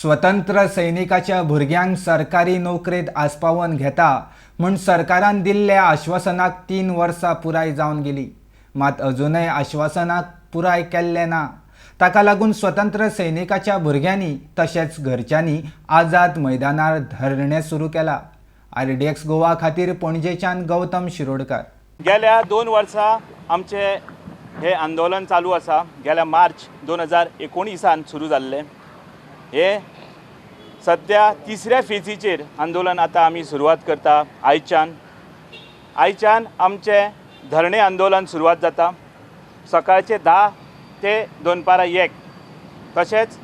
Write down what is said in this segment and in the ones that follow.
स्वतंत्र सैनिकाच्या भुरग्यांक सरकारी नोकरेंत आस्पावन घेता म्हूण सरकारान दिल्ल्या आश्वासनाक 3 वर्सां पुराय जावन गेली, मात अजूनय आश्वासनाक पुराय केल्लें ना। ताका लागून स्वतंत्र सैनिकाच्या भुरग्यांनी तशेंच घरच्यांनी आझाद मैदानार धरणें सुरू केला। आरडीएक्स गोवा खातीर पणजेच्यान गौतम शिरोडकर। गेल्या 2 वर्सां आमचे हे आंदोलन चालू आसा। गेल्या मार्च 2019 सुरू जाल्लें हे सद्या तिसऱ्या फेजीचेर आंदोलन आतां आमी सुरवात करता। आयच्यान आमचें धरणे आंदोलन सुरवात जाता सकाळचे 10 ते दनपारां 1। तशेंच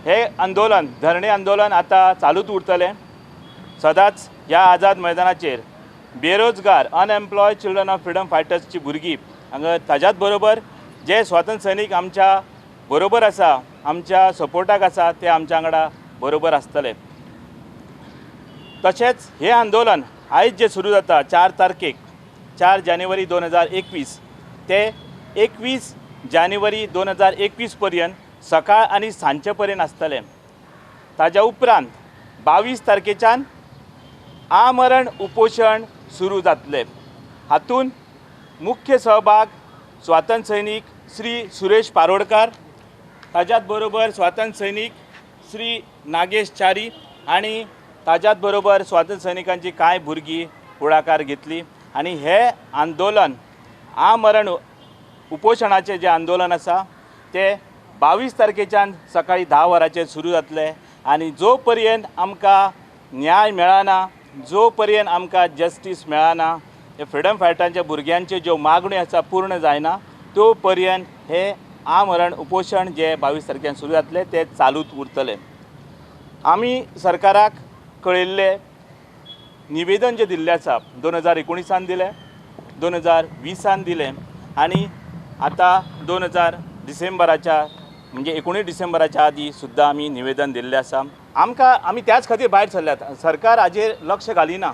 हे आंदोलन धरणे आंदोलन आतां चालूच उरतलें सदांच। ह्या आझाद मैदानाचेर बेरोजगार अनएम्प्लॉयड चिल्ड्रन ऑफ फ्रिडम फायटर्सची भुरगीं हांगा ताज्याच बरोबर जे स्वातंत्र्य सैनीक आमच्या बरोबर आसा, आमच्या सपोर्टाक आसा, ते आमच्या वांगडा बरोबर आसतले। तशेंच हें आंदोलन आयज जें सुरू जाता 4 तारखेक 4 जानेवारी 2021 ते 21 जानेवारी 2021 पर्यंत सकाळ आनी सांजचे पर्यंत आसतलें। ताज्या उपरांत 22 तारखेच्यान आमरण उपोशण सुरू जातलें। हातूंत मुख्य सहभाग स्वातंत्र्य सैनीक श्री सुरेश पारोडकार, ताज्याच बरोबर स्वातंत्र्य सैनीक श्री नागेश च्यारी आनी ताज्याच बरोबर स्वातंत्र्य सैनिकांची कांय भुरगीं फुडाकार घेतली। आनी हे आंदोलन आमरण उपोशणाचें जें आंदोलन आसा तें 22 तारखेच्यान सकाळीं 10 वरांचेर सुरू जातलें। आनी जो पर्यंत आमकां न्याय मेळना, जो पर्यंत आमकां जस्टीस मेळना, हे फ्रिडम फायटरांच्या भुरग्यांच्यो ज्यो मागण्यो आसा पूर्ण जायना तो पर्यंत हे आमरण उपोशण जे 22 तारखेन सुरू जातलें तें चालूच उरतलें। आमी सरकाराक कळयल्लें निवेदन जें दिल्लें आसा 2019 दिलें, 2020 दिलें आनी आतां 2000 डिसेंबराच्या म्हणजे 19 डिसेंबराच्या आदी सुद्दां आमी निवेदन दिल्लें आसा। आमकां आमी त्याच खातीर भायर सरल्यात। सरकार हाजेर लक्ष घालिना।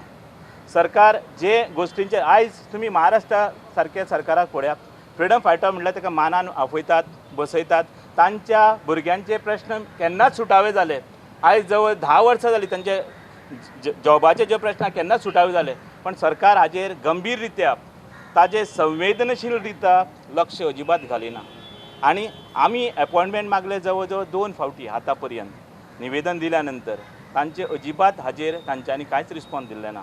सरकार जे गोश्टींचेर आयज तुमी महाराष्ट्रा सारक्या सरकाराक पळयात, फ्रिडम फायटर म्हणल्यार ताका मानान आपयतात, बसयतात, तांच्या भुरग्यांचे प्रश्न केन्नाच सुटावे जाले। आयज जवळ 10 वर्सां जालीं तांचे जॉबाचे जे प्रश्न केन्नाच सुटावे जाले, पण सरकार हाजेर गंभीर रित्या ताजे संवेदनशील रित्या लक्ष अजिबात घालिना। आनी आमी एपॉयंटमेंट मागले जवळ जवळ 2 फावटी आतां पर्यंत निवेदन दिल्या नंतर तांचे अजिबात हाजेर तांच्यांनी कांयच रिस्पॉन्स दिल्लें ना।